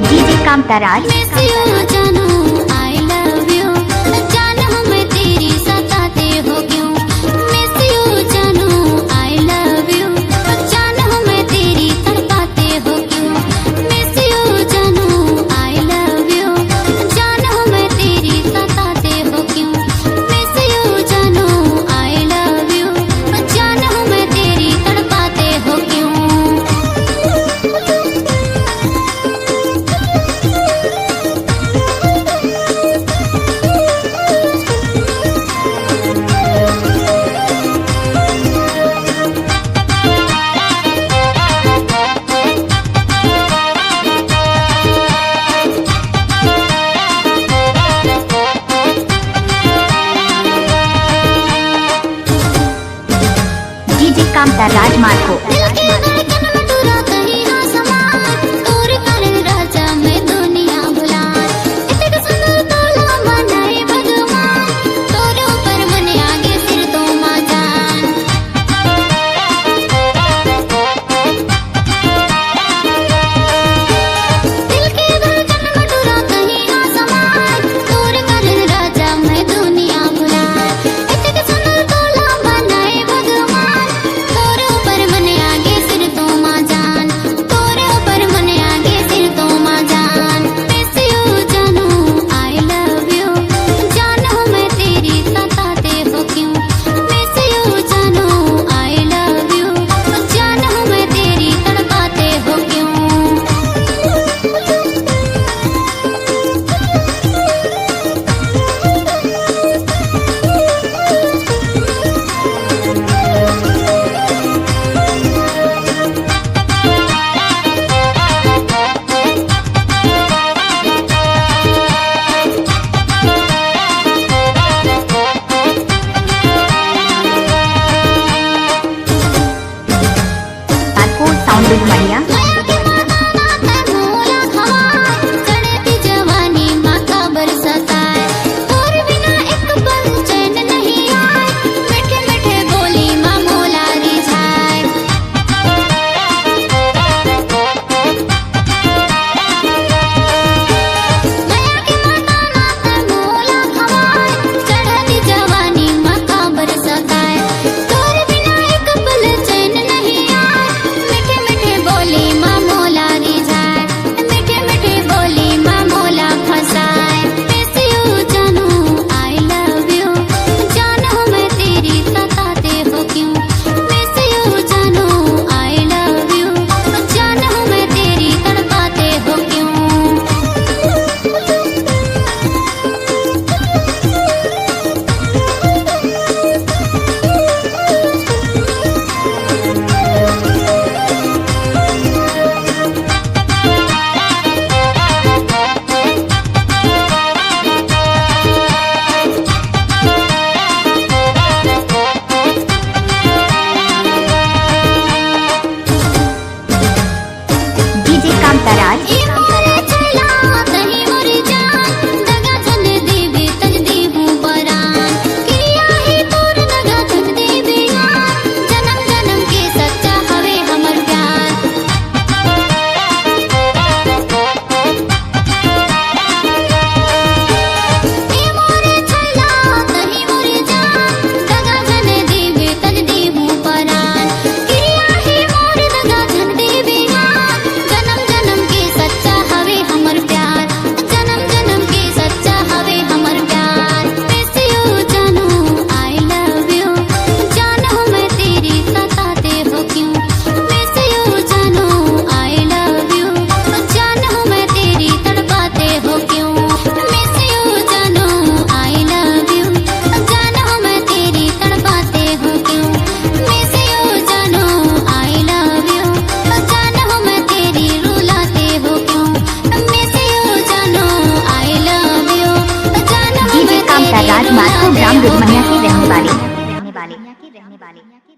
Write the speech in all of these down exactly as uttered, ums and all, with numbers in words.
DJ Kamta Raj. Miss you जानू, I love you। जानू मैं तेरी सताते हो क्यों? Miss you जानू, I love you। जानू मैं तेरी तड़पाते हो क्यों? Miss you जानू, I love you। जानू मैं तेरी सताते हो क्यों? Miss you जानू, I love you। जानू मैं तेरी तड़पाते हो क्यों? डीजे कामता राजमार्गो। दिल के धड़कन में तू रहता ही हाँ समा, तोर कारण राजा मैं दुनिया भुला। इतने सुंदर तोला बनाए भगवान, तोरे ऊपर मन आगे सिर तो माँ जान। दिल के धड़कन में तू रहता ही हाँ समा, तोर कारण राजा मैं दुनिया भुला। इतने सुंदर तोला बनाए भगवान, तोरे ऊपर मन आगे सिर तो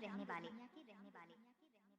रहने वाले।